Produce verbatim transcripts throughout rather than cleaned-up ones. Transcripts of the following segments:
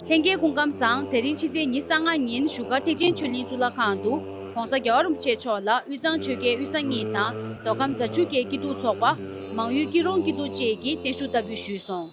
ལྷན་རྒྱས་སྐུ་ཁམས་བཟང་། དེ་རིང་ཕྱི་ཚེས་ཉི་ཤུ་རྩ་ལྔ་ཉིན་བཞུགས་སྒར་ཐེག་ཆེན་ཆོས་གླིང་གཙུག་ལག་ཁང་དུ་༸གོང་ས་༸རྒྱལ་བ་རིན་པོ་ཆེ་མཆོག་ལ་དབུས་གཙང་ཆོལ་ཁའི་དབུས་གཙང་གཉིས་དང་མདོ་ཁམས་རྫ་ཆུ་ཁའི་སྐྱིད་སྡུག་ཚོགས་པ། མང་ཡུལ་སྐྱིད་རོང་སྐྱིད་སྡུག་བཅས་ཀྱིས་བརྟན་བཞུགས་བསྟར་འབུལ་ཞུས་སོང་།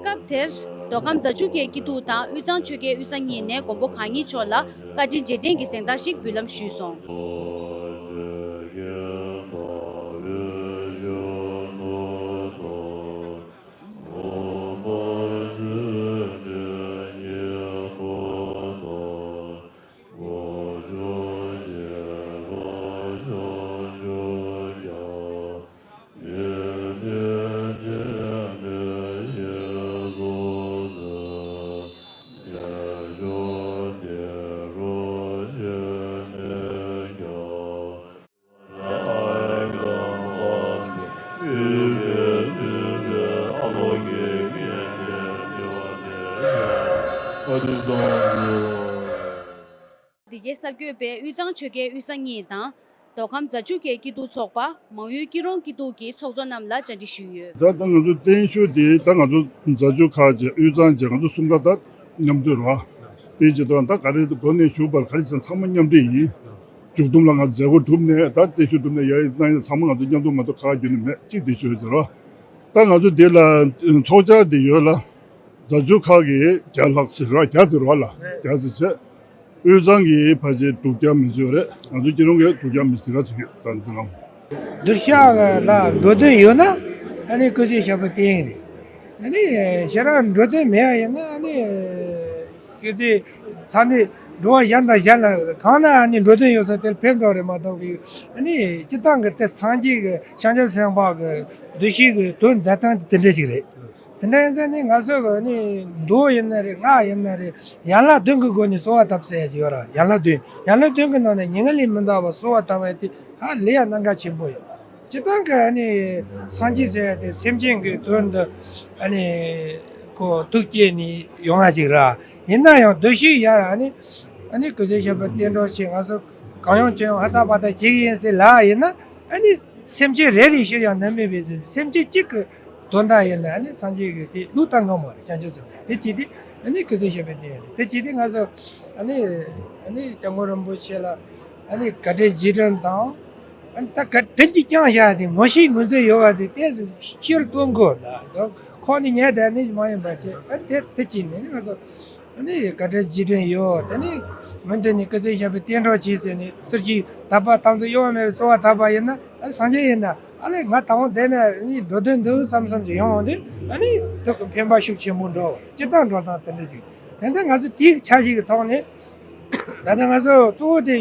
སྐབས་དེར་མདོ་ཁམས་རྫ་ཆུ་ཁའི་སྐྱིད་སྡུག་དང་དབུས་གཙང་ཆོལ་ཁའི་དབུས་གཙང་གཉིས་ནས་མགོན་པོ་གང་ཉིད་མཆོག་ལ་བཀའ་དྲིན་རྗེས་དྲན་གྱི་གཟེངས་རྟགས་ཤིག་འབུལ་ལམ་ཞུས་སོང་། འདི་གའི་གསར་འགོད་པས་དབུས་གཙང་ཆོལ་ཁའི་དབུས་གཙང་གཉིས་དང་། མདོ་ཁམས་རྫ་ཆུ་ཁའི་སྐྱིད་སྡུག་ཚོགས་པ། མང་ཡུལ་སྐྱིད་རོང་སྐྱིད་སྡུག་གི་ཚོགས་གཙོ་རྣམས་ལ་བཅར་འདྲི་ཞུས་ཡོད། ད་ད་ང་ཚོ་བརྟན་བཞུགས་དེ་ད་ང་ཚོ་རྫ་ཆུ་ཁ་བཅས་དབུས་གཙང་བཅས་ང་ཚོ་གསུམ་ཀ་ད་མཉམ་འབྲེལ་རེད་བ། དེ་བྱེད་དུས་ད་ག་རེ་འགོ་ནས་ཞུགས་པར་ག་རེ་བྱས་ཚང་མ་མཉམ་འབྲེལ་ཡིན། མཇུག་བསྡོམས་ལ་ང་མཛད་སྒོ་གྲུབ་ནས་ད་བརྟན་བཞུགས་གྲུབ་ནས་ཡར་གནང་ཡ་ཚང་མ་ང་ཚོ་མཉམ་དུ་མ་གཏོགས་ཁ་ཁ་བརྒྱུད་ནས་མེད་གཅིག་དེ་ཞུ་ཡོད་ཟེར་བ། ད་ང་ཚོ་འདི་ལ་ཚོགས་བཅར་འདི་ཡོད་ལ། རྫ་ཆུ་ཁ་གི་བརྒྱ་ལྷག་ཙམ་རེད་བ། བརྒྱ་ཙམ་རེད་བ་ལ། བརྒྱ་ཙམ་བྱས། དབུས་གཙང་གི་ཕལ་ཆེར་དྲུག་བརྒྱ་མི་ཟིན་པ་རེད། ང་ཚོ་སྐྱིད་རོང་གི་དྲུག་བརྒྱ་མི་ཟིན་ག་ཚོད་ཡོད་ད་འདི་ལ། སྡུར་ཤག་ལ་འགྲོ་དོན་ཡོད་ན་ཨ་ནི་སྐུ་ཚེ་ཞབས་པད་བརྟན་རེད། ཨ་ནི་ཞེ་དྲག་འགྲོ་དོན་མེད་ཡ་ཡིན་ན་ཨ་ནི་སྐུ་ཚེ་ཚ་ནི་འགྲོ་བ་གཞན་དང་གཞན་ལ་གང་ན་ཨ་ནི་འགྲོ་དོན་ཡོད་ས་དེར་ཕེབས་འགྲོ་རེད་མ་གཏོགས་གི་ཨ་ནི་སྤྱི་བཏང་གི་དེ་སངས་རྒྱས་ཀྱི་བྱང་ཆུབ་སེམས་དཔའ་གི་འདུ་ཤེས་ཀྱི་དོན་མཛད་སྟངས་དེ་དེ་འདྲ་ཞིག་རེད། དེ་འདྲ་ཡིན་ཙང་ནི་ང་ཚོ་གི་ནི་མདོ་ཡིན་ན་རེད། སྔགས་ཡིན་ན་རེད། ཡན་ལག་བདུན་གྱི་སྒོ་ནས་གསོལ་བ་བཏབ་ཟེར་ཡ་ཅིག་ཡོད་ར། ཡན་ལག་བདུན། ཡན་ལག་བདུན་གྱི་ནང་ནས་ཉེ་ལྔ་ལས་མི་འདའ་བར་གསོལ་བ་བཏབ་པ་དེ་ཧ་ལས་ཡ་གནད་འགག་ཆེན་པོ་ཡོད། སྤྱིར་བཏང་གི་ཨ་ནི་སངས་རྒྱས་ཟེར་ཡ་དེ་སེམས་ཅན་གྱི་དོན་དུ་ཨ་ནི་ཁོ་ཐུགས་བསྐྱེད་ནས་ཡོང་ཡ་ཅིག་ར། ཡིན་ན་ཡང་འདུ་ཤེས་ཡར་ཨ་ནི་ཨ་ནི་སྐུ་ཚེ་ཞབས་པད་བརྟན་འགྲོ་ཆེད་ང་ཚོ་གང་ཡོང་ཅི་ཡོང་ཧ་ཏག་པ་ཏག་བྱེད་ཀྱི་ཡིན་ཟེར་ལབ་ཡིན་ན། ཨ་ནི་སེམས་ཅན་རེ་རེ་ཕྱིར་ཡང་ནད་མེད་པའི་ཟེར། སེམས་ཅན་གཅིག་གི་དོན་དག་ཡིན་ན་ཨ་ནི་སངས་རྒྱས་ཀྱི་དེ་ལུགས་ལྟར་ངོ་མ་རེད། བྱང་ཆུབ་སེམས་དཔའ་དེ་བྱས་ཏེ་ཨ་ནི་སྐུ་ཚེ་ཞབས་པད་བརྟན་ཡ་རེད། དེ་བྱས་ཏེ་ང་ཚོ་ཨ་ནི་ཨ་ནི་སྐྱབས་མགོན་རིན་པོ་ཆེ་ལ་ཨ་ནི་བཀའ་དྲིན་རྗེས་དྲན་དང་། ཨ་ནི་ད་བཀའ་དྲིན་གྱིས་བསྐྱངས་བཞག་དེ་ངོ་ཤེས་ངོས་འཛིན་ཡོད་པ་དེ་ཏོག་ཙམ་ཕྱིར་གཏོང་དགོས་ལ། ཁོང་ནི་ཉལ་བསྡད་ནི་མ་ཡིན་པ་བྱས། ཨ་དེ་དེ་བྱས་ནས་ང་ཚོ། ཨ་ནི་བཀའ་དྲིན་རྗེས་དྲན་ཡོད། དེ་ནི་མི་འདི་ནི་སྐུ་ཚེ་ཞབས་པད་བརྟན་འགྲོ་བྱེད་ཟེར་ནས་ཟུར་གྱིས་དད་པ་དམ་ཚིག་གཡོ་བ་མེད་པའི་གསོལ་བ་བཏབ་པ་ཡིན་ན། ཨ་སངས་རྒྱས་ཡིན་ན་ཨ་ལས་ང་དང་པོ་འདི་ནས་ནི་འགྲོ་དོན་འདུག་བསམ་བསམ་ཞིག་ཡོང་འོང་དུས་ཨ་ནི་དུ་གི་ཕན་པ་ཤུགས་ཆེན་པོ་འགྲོ་བ་སྤྱིར་བཏང་འགྲོ་སྟངས་དེ་འདྲ་ཅིག་དེ་འདྲ་ང་ཚོ་དེའི་འཆར་གཞི་གི་ཐོག་ནས་ད་ལྟ་ང་ཚོ་གཙོ་བོ་དེ་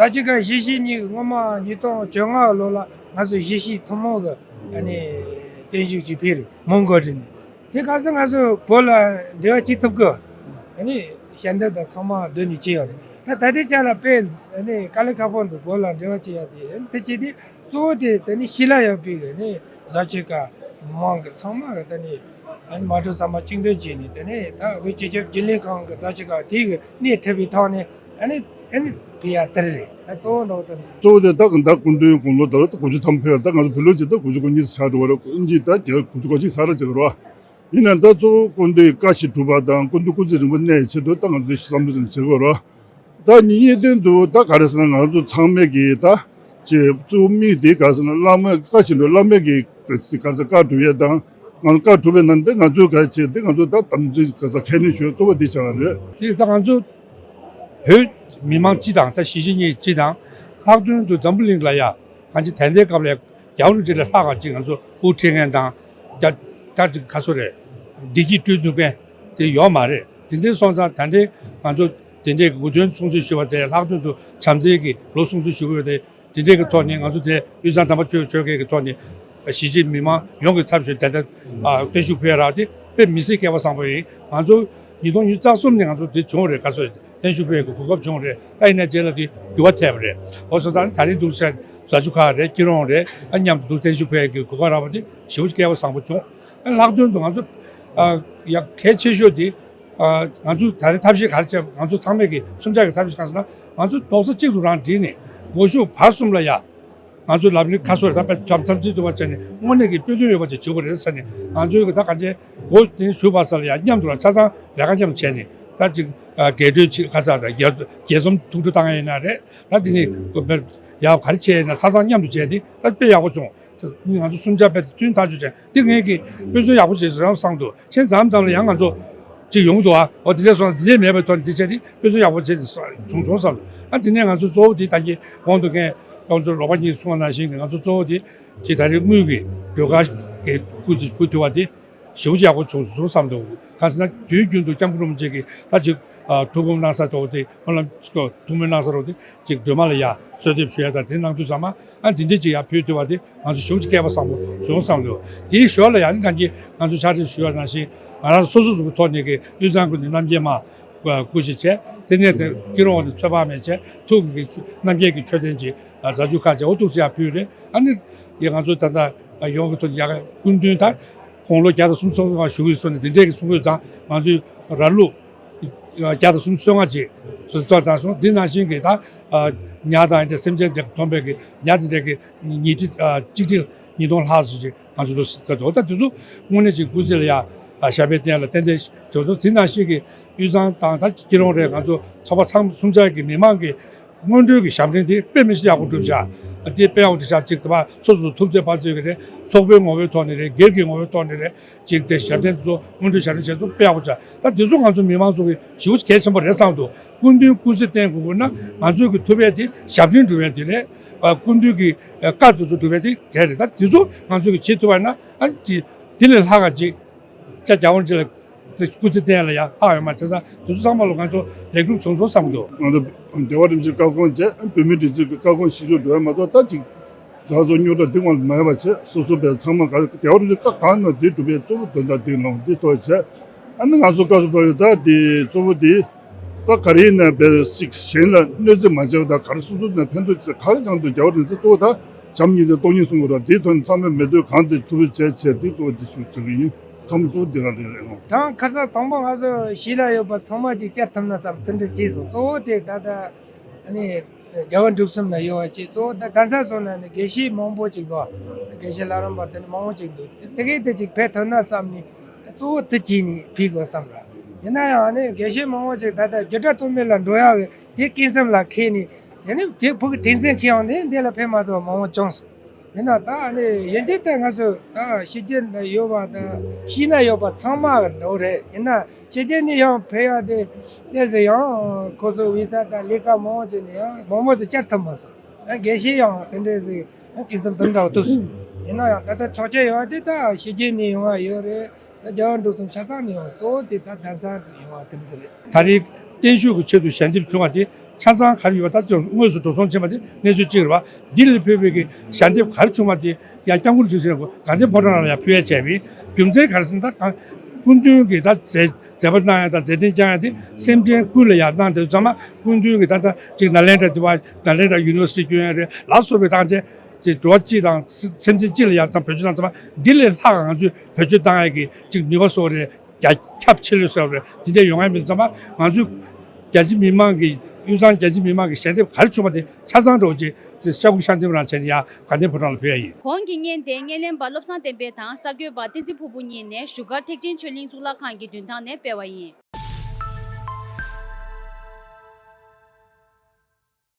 རྫ་ཆུ་ཁ་གཞིས་བྱེས་གཉིས་ཀྱི་སྔོན་མ་ཉིས་སྟོང་བཅོ་ལྔ་ལོ་ལ་ང་ཚོ་གཞིས་བྱེས་ཐུན་མོང་གི་ཨ་ནི་བརྟན་བཞུགས་ཅིག་ཕེབས་རེད། མོན་གྷོ་དེ་ནས། དེ་ག་ས་ང་ཚོ་བོད་ལ་འབྲེལ་བ་བྱེད་ཐུབ་གི། ཨ་ནི་ཞལ་འདེབས་དང་ཚང་མ་སྡོད་ནས་བྱས་ཡོད་རེད། ད་ད་ལྟའི་ཆ་ལ་དཔེ་ཨ་ནི་དཀའ་ལས་ཁག་པོ་འདུག་བོད་ལ་འབྲེལ་བ་བྱེད་ཡ་དེ། དེ་བྱས་ཏེ་གཙོ་བོ་དེ་དེ་ནི་ཤི་ལ་ཡོད་པའི་གི་ནི་རྫ་ཆུ་ཁ་མང་གི་ཚང་མ་གི་དེ་ནི་ཨ་ནི་མ་གྲོས་ཚང་མ་གཅིག་འདོན་བྱས་ནས་དེ་ནི་ད་དབུས་སྤྱི་ཁྱབ་རྒྱུན་ལས་ཁང་གི་རྫ་ཆུ་ཁ་དེ་གི་སྣེ་ཁྲིད་པའི་ཐོག་ནས། ཨ་ནི་ཨ་ནི་ཕི་ཡ་དེར་རེད། ཨ་གཙོ་བོ་འགྲོ་དེ་རེད། གཙོ་བོ་དེ་ད་ད་སྐུ་མདུན་དགུང་ལོ་ད་ལོ་ད་དགུ་བཅུ་ཐམ་ཕེབས། ད་ང་ཚོ་བོད་ལོ་གཅིག་ད་དགུ་བཅུ་གོ་གཉིས་ཚར་འགྲོ་བ་རེད། ཨིན་ཇི་ད་རྒྱལ་དགུ་བཅུ་གོ་གཅིག་ཚར་རེད་ཅེས་རོ། ཡིན་ནའང་ད་གཙོ་བོ་སྐུ་མདུན་བཀའ་ཞིག་གྲུབ་པ་དང་སྐུ་མདུན་སྐུ་ཚེ་རིང་པོ་གནས་ཆེད་དུ་ད་ང་ཚོ་བསམ་བློ་ཟིན་བྱེད་དགོས་རོ། ད་ཉིན་གཉིས་སྟོན་དུ་ད་ག་རེ་ཟེར་ན་ང་ཚོ་ཚང་མས་ཀྱི་ད་ཅེས་གཙོ་བོ་དམིགས་དེ་ག་རེ་ཟེར་ན་བླ་མ་བཀའ་ཞིག་འགྲོ་བླ་མས་ཀྱི་ག་རེ་ཟེར་བཀའ་སྒྲུབ་ཡས་དང་། ང་ཚོ་བཀའ་གྲུབ་པའི་ནང་དེ་ང་ཚོས་ག་རེ་བྱས་ཏེ་ང་ཚོ་ད་དམ་འཛིན་ག་ས་ཁས་ལེན་ཞུ་གཙོ་བོ་འདི་བྱ་བ་རེད། དེ་ད་ང་ཚོ་བོད་མི་མང་སྤྱི་དང་ད་གཞིས་བྱེས་གཉིས་སྤྱི་དང་ལྷག་དོན་དུ་འཛམ་བུ་གླིང་ལ་ཡ་གང་ཅི་ད་ལྟའི་སྐབས་ལ་རྒྱལ་བ་རིན་པོ་ཆེ་ལས་ལྷག་ག་ཅིག་ང་ཚོ་དབུ་ཁྲིད་མཁན་དང་རྒྱ་ད་ཅིག་ཁ་སོ་རེད་བདེ་སྐྱིད་སྤྲོད་ཐུབ་མཁན་དེ་ཡོད་མ་རེད། དེ་འདྲའི་སོང་ཙང་ད་ལྟའི་ང་ཚོ་དེ་འདྲའི་དགུ་སྟོན་སྲུང་བརྩི་ཞུ་བ་དེ་ལྷག་དོན་དུ་བྱམས་བརྩེ་གི་ལོ་སྲུང་བརྩི་ཞུ་གི་ཡོད་དེ། དེ་འདྲའི་གི་ཐོག་ནས་ང་ཚོ་དེ་དབུས་གཙང་དམ་པ་ཆོས་ཆོལ་ཁའི་གི་ཐོག་ནས་གཞིས་བྱེས་མི་མང་ཡོངས་ཀྱི་ཚབ་ཞུས་ཏན་ཏན་བརྟན་བཞུགས་ཕུལ་ཡ་རག་དེ་དཔེ་མི་སྲིད་སྐལ་བ་བཟང་པོ་ཡིན། ང་ཚོ་ཉིས་སྟོང་ཉི་ཤུ་རྩ་གསུམ་ནས་ང་ཚོ་དེ་བྱུང་རེད། ག་ཚོད་བརྟན་བཞུགས་ཕུལ་ཡ་གི་གོ་སྐབས་བྱུང་རེད། ད་ཡིན་ན་རྗེས་ལ་དེ་འགྱུར་བ་ཐེབས་རེད། འོ་སོང་ཙང་ད་རེས་འདུག་ས་རྫ་ཆུ་ཁ་རེད་སྐྱིད་རོང་རེད་ཨ་མཉམ་དུ་འདུག་བརྟན་བཞུགས་ཕུལ་ཡ་གི་གོ་སྐབས་རག་པ་དེ་ཞེ་པོ་ཅིག་སྐལ་བ་བཟང་པོ་བྱུང་། ཨ་ལྷག་དོན་དུ་ང་ཚོ་ཨ་ཡ་གལ་ཆེ་ཤོས་དེ། ང་ཚོས་ད་རེས་ཐབས་ཤེས་ག་རེ་བྱས། ང་ཚོ་ཚང་མས་ཀྱི་སུམ་ཆ་གི་ཐབས་ཤེས་ག་རེ་ཟེར་ན། ང་ཚོ་རྡོག་རྩ་གཅིག་ཏུ་རང་བསྒྲིལ་ནས་སྒོ་ཕྱུགས་བར་གསུམ་ལ་ཡ། ང་ཚོ་ལམ་རིམ་ཁ་སོ་རེ་ད་དཔེ་འཆམ་འཆམ་ཚིག་ཏུ་བ་བྱས་ནས་དངོས་གནས་ཀྱི་དཔེ་དོན་ཡོད་པ་ཅིག་བྱེད་དགོས་རེད་ཟེར་ནས་ང་ཚོའི་གི་ད་གང་ཅི་སྒོ་དེ་ཞུགས་པ་ས་ལ་ཡ་མཉམ་དུ་ལ་ཆ་ཚང་ལས་ཀ་མཉམ་དུ་བྱས་ནས་ད་ཅིག་རྒྱས་སྤྲོས་ཅིག་ཁ་ས་དང་རྒྱས་རྒྱས་འཛོམས་ཐུགས་སྤྲོ་བཏང་ཡ་ཡིན་ན་རེད། ད་དེ་ནས་ཡ་ག་རེ་བྱས་ཡིན་ན་ཆ་ཚང་མཉམ་དུ་བྱས་ཏེ་ད་དཔེ་ཡག་པོ་བྱུང་། ང་ཚོ་གསུམ་ཆ་དཔེ་མཐུན་ཐག་ཆོད་བྱས་འདི་ངས་ཀྱི་དཔེ་མཚོན་ཡག་པོ་བྱས་ཟེར་བསམ་འདུག་ཕྱིན་མཚམས་མཚམས་ལ་ཡང་ང་ཚོ་ཅིག་ཡོང་གི་འདུག་ཨ། འོ་དེ་འདྲ་སོང་ན་འདི་འདྲ་མེད་པའི་ཐོག་ནས་འདི་བྱས་ཏེ་དཔེ་མཚོན་ཡག་པོ་བྱས་ཏེ་བྱུང་སོང་བསམ་འདུག་ཨ། དེ་ནས་ང་ཚོ་གཙོ་བོ་དེ་ད་གིན་གོང་དུ་ངས་ཁོང་ཚོ་རོགས་པ་གཉིས་གསུངས་པ་ནང་བཞིན་གྱི་ང་ཚོ་གཙོ་བོ་དེ་ཅིག་ད་རེས་དངུལ་གྱི་ཟློས་གར་གྱི་སྐུ་ཚེ་སྐུ་དུས་བ་དེ་ཞེ་པོ་ཅིག་ཡག་པོ་བྱུང་སོང་བསམ་འདུག་གང་ཟེར་ན་དུས་རྒྱུན་དུ་སྐྱབས་མགོན་རིན་པོ་ཆེ་གིས་ད་ཅིག་ཐུགས་དགོངས་གནང་ས་ཐོག་དེ་སྨོན་ལམ་ཐུགས་སྨོན་གནང་ས་ཐོག་དེ་ཅིག་སྒྲོལ་མ་ལ་ཡ་གསོལ་འདེབས་ཞུ་ཡ་དང་དེ་གནང་དུས་ཚང་མ་ཨ་འདི་འདྲ་ཅིག་ཡ་ཕུལ་ཐུབ་པ་དེ་ང་ཚོ་ཞེ་པོ་ཅིག་སྐལ་བ་བཟང་པོ་བྱུང་བསམ་འདུག་དེའི་ཞོར་ལ་ཡང་ནི་ད་གིན་ང་ཚོ་ཕྱག་བྲིས་ཞུ་བ་ནང་བཞིན་ང་རང་སོ་སོ་སོ་གི་ཐོག་ནས་ཀྱི་དབུས་གཙང་ཁུལ་ནས་རྣམ་རྒྱལ་མ་སྐུ་ཞིག་བྱས། དེ་ནས་དེ་སྐྱིད་རོང་དེ་ཚོད་དཔག་མེད་བྱས་ཐུགས་ཀྱི་རྣམ་རྒྱལ་གྱི་མཆོད་རྟེན་གྱི་རྫ་ཆུ་ཁ་བྱས་འོ་ཐུགས་སུ་ཡ་ཕུལ་རེད། ཨ་ནི་ཡ་ང་ཚོ་ད་ལྟ་ཡོངས་ཀྱི་ཐོག་ནས་ཡ་སྐུ་མདུན་ད་དགུང་ལོ་བརྒྱ་དང་སུམ་ཅུ་སོ་ལྔ་བཞུགས་ཡོད་སོང་ནས་དེ་འདྲའི་གི་གསུང་ཡོད་ཙང་ང་ཚོའི་ར་ལུག་བརྒྱ་དང་སུམ་ཅུ་སོ་ལྔ་ཅིག་སོ་སོ་བཏང་སོང་། འདི་ནང་བཞིན་གྱི་ད་ཉ་དང་འདི་སེམས་ཅན་དེ་བསྡོམས་པའི་གི་ཉ་དེ་འདྲའི་གི་ཉིས་ཁྲི་གཅིག་ཁྲི་ཉིས་སྟོང་ལྷག་ཙམ་ཅིག་ང་ཚོ་ལོ་སི་ད་དོ་ད་དེ་ཚོ་དངོས་གནས་ཅིག་སྐུ་ཚེ་ལ་ཡ་ཞབས་པད་བརྟན་ལ་ཏན་ཏན་དེ་ཚོ་དེ་ནང་བཞིན་གྱི་དབུས་གཙང་དང་ད་སྐྱིད་རོང་རེད་ང་ཚོ་ཚོགས་པ་ཚང་སུམ་ཆ་གི་མི་མང་གི་སྔོན་འགྲོའི་གི་ཞབས་འདྲེན་དེ་དཔེ་མི་སྲིད་ཡག་པོ་བསྒྲུབས་བཞག་དེ་དཔེ་ཡག་པོ་བསྒྲུབས་བཞག་ཅིག་དེ་བ་སོ་སོ་ཐུབ་ཚོད་ཕར་ཚོད་ཀྱི་རེད། ཚོགས་པའི་ངོ་བོའི་ཐོག་ནས་རེད། སྒེར་གྱི་ངོ་བོའི་ཐོག་ནས་རེད། ཅིག་དེ་ཞབས་བརྟན་ཚོ་སྔོན་འགྲོའི་ཞབས་བརྟན་བྱས་ཚོ་དཔེ་ཡག་པོ་བྱས། ད་དེ་ཚོ་ང་ཚོ་མི་མང་ཚོ་གི་ཞེ་པོ་གལ་ཆེན་པོ་རེད་བསམ་འདུག་སྐུ་མདུན་སྐུ་ཚེ་བརྟན་དགོས་དགོས་ན་ང་ཚོའི་གི་ཐུབ་པའི་དེ་ཞབས་འདྲེན་སྒྲུབ་པའི་དེ་རེད། སྐུ་མདུན་གྱི་བཀའ་དེ་ཚོ་སྒྲུབ་པའི་དེ་གལ་རེད། ད་དེ་ཚོ་ང་ཚོ་གི་བྱེད་ཐུབ་པ་ན་ཨ་ཅི་དེ་ལས་ལྷག་ག་ཅིག་ཀྱ་རྒྱལ་བ་རིན་པོ་ཆེ་ལ་སྐུ་ཚེ་བརྟན་ལ་ཡང་ལྷག་ཡོད་མ་རེད། བྱས་ཙང་དེ་ཚོ་ཚང་མ་ལ་ང་ཚོ་ལེགས་གྲུབ་བྱུང་སོང་བསམ་འདུག་ང་ཚོ་རྒྱལ་བ་རིན་པོ་ཆེའི་བཀའ་དགོངས་བཅས་བོད་མིའི་སྒྲིག་འཛུགས་ཀྱི་བཀའ་དགོངས་གཞིར་བཟུང་འགྲོ་བ་མ་གཏོགས་ད་ཅིག་རྩ་བཟོ་རྙོག་དྲ་འདི་ངོ་མ་ཡོད་པ་བྱས་སོ་སོ་པའི་ཚང་མ་ག་རེ་རྒྱལ་བ་རིན་པོ་ཆེ་བཀའ་གང་གནང་འདི་སྒྲུབ་པའི་གཙོ་བོ་དོན་དག་འདི་ལོངས་འདི་ཐོག་བྱས། ཨ་ནི་ང་ཚོ་བཀའ་ཟུར་པ་ཡོད་ད་འདི་གཙོ་བོ་འདི་ད་ག་རེ་ཡིན་ན་པའི་ཞིག་གཞན་ལ་གནོད་འཚེ་མ་བྱས་པ་དང་ག་རེ་སོ་སོ་ནས་ཕན་ཐོགས་ཆེ་ག་རེ་ཀྱང་འདུག་རྒྱལ་བ་རིན་པོ་ཆེ་གཙོ་བོ་ད་བྱམས་སྙིང་རྗེ་སྟོང་ཉིད་གསུང་དགོས་ར་འདིའི་ཐོག་ནས་ཚང་མས་མི་འདོད་གང་དེ་ཐུབ་པ་བྱས་བྱས་འདི་གཙོ་བོ་འདི་ཞུ་བྱེད་ཀྱི་ཡིན། ཚང་མ་གཙོ་བོ་འདི་རང་རེད་རེད་ཨང་། དང་ཁ་སང་དང་པོ་ང་ཚོ་གཞིས་ལ་ཡོད་པ་ཚང་མ་ཅིག་བཅར་ཐུབ་ན་བསམ་དེ་འདྲ་བྱས་སོང་། གཙོ་བོ་དེ་ད་ལྟ་ཨ་ནི་རྒྱལ་བ་འབྲུག་གསུམ་ན་ཡོད་པ་ཅིག་གཙོ་བོ་ད་གདན་ས་སོང་ན་ནི་དགེ་བཤེས་མང་པོ་ཅིག་འདུག་དགེ་བཤེས་ལྷ་རམས་པ་དེ་འདྲ་མང་པོ་ཅིག་འདུག་དེ་གས་དེ་ཅིག་ཕེབས་ཐུབ་ན་བསམ་ནི་གཙོ་བོ་དེ་བྱས་ནས་ཕེབས་དགོས་བསམ་ར། ཡིན་ན་ཡང་ཨ་ནི་དགེ་བཤེས་མང་པོ་ཅིག་ད་ལྟ་རྒྱུད་གྲྭ་སྟོད་སྨད་ལ་འགྲོ་ཡག་གི་དེ་སྐྱིན་སེམས་ལ་ཁེལ་ནས་དེ་ནི་དེ་ཕུག་གི་དྲིན་ཆེན་ཁེལ་ཡོང་དེ་འདི་ལ་ཕེབས་མ་ཐུབ་པ་མང་པོ་བྱུང་སོང་། ཡིན་ན་ད་ཨ་ནི་ཡིན་གྱི་ད་ང་ཚོ་ད་ཕྱི་རྒྱལ་ན་ཡོད་པ་ད་ཕྱི་ན་ཡོད་པ་ཚང་མ་འགྲོ་རེད། ཡིན་ན་ཕྱི་རྒྱལ་ནས་ཡང་ཕེབས་ཡག་དེ་དེ་ཟེར་ཡང་ཁོ་ཚོ་བི་ས་དང་ལས་ཀ་མང་པོ་བྱས་ནས་ཡང་མང་པོ་ཟེར་བཅར་ཐུབ་མ་སོང་། ཡང་དགེ་བཤེས་ཡང་དེ་འདྲས་ཟེར་ཡང་སྐྱིན་སེམས་དེ་འདྲ་བ་ཐུག་སོང་། ཡིན་ན་ཡང་ད་ལྟ་ཆོག་མཆན་ཡོད་དེ་ད་ཕྱི་རྒྱལ་ནས་ཡོང་བ་ཡོད་རེད། ད་རྒྱལ་བ་འབྲུག་གསུམ་ཆ་ཚང་ནས་ཡོང་གཙོ་བོ་དེ་ད་གདན་ས་ཡོང་བ་དེ་འདྲ་ཟེར་རེད། ད་རེས་བརྟན་བཞུགས་ཀྱི་ཆེད་དུ་ཞལ་འདེབས་བྱུང་བ་དེ་ཆ་ཚང་ག་རེ་ཡོད་པ་ད་ཅུང་དངོས་སུ་འགྲོ་སོང་ཕྱིན་པ་དེ་གནས་ཚུལ་གཅིག་རེད་བ། འདི་ལ་ཕུལ་བའི་གི་ཞལ་འདེབས་ག་རེ་བྱུང་བ་དེ་ཡང་སྐྱབས་མགོན་ཆེན་པོ་དགའ་ལྡན་ཕོ་བྲང་ལ་ཡང་ཕུལ་ཡ་བྱས་པའི་རྒྱུ་མཚན་ག་རེ་ཟེར་ན་ད་གང་སྐུ་མདུན་གྱི་ད་མཛད་མཛད་པ་གནང་ཡ་དང་མཛད་འཕྲིན་བསྐྱངས་ཡ་དེ་སེམས་ཅན་ཀུན་ལ་ཡང་གནང་དེ་ཚང་མ་སྐུ་མདུན་གྱི་ད་ལྟ་ཅིག་ནཱ་ལེནྡྲ་དེ་བ་ནཱ་ལེནྡྲ་ཡུ་ནི་ཝར་སི་ཊི་སྐྱོན་ཡ་རེད་ལ་སོགས་པའི་ཐང་ཆེན་ཅིག་འགྲོ་བ་སྤྱི་དང་སེམས་ཅན་སྤྱི་ལ་ཡང་ད་བེད་སྤྱོད་གནང་ཚང་མ་འདི་ལས་ལྷག་ང་ཚོས་བེད་སྤྱོད་བཏང་ཡ་གི་ཅིག་ནུས་པ་སོགས་རེད། རྒྱ་ཁྱབ་ཆེ་ལོས་ཟེར་བ་རེད། དེ་འདྲ་ཡོང་ཡ་མེད་ཙང་མ་ང་ཚོས་རྒྱ་ཆེ་མི་མང་གི་དབུས་གཙང་རྒྱ་ཆེ་མི་མང་གི་ཞལ་འདེབས་ག་རེ་བྱུང་བ་དེ་ཆ་ཚང་འགྲོ་ཅེས་ཤ་ཁུ་ཤ་འདེབས་རང་བྱས་ནས་ཡ་དགའ་ལྡན་ཕོ་བྲང་ལ་ཕུལ་ཡ་ཡིན། གོང་གི་བརྙན་དེ་བརྙན་ལེན་པ་བློ་བཟང་བསྟན་འཕེལ་དང་གསར་འགོད་པ་བསྟན་འཛིན་ཕུར་བུ་གཉིས་ནས་བཞུགས་སྒར་ཐེག་ཆེན་ཆོས་གླིང་གཙུག་ལག་ཁང་གི་མདུན་ཐང་ནས་སྤེལ་བ་ཡིན།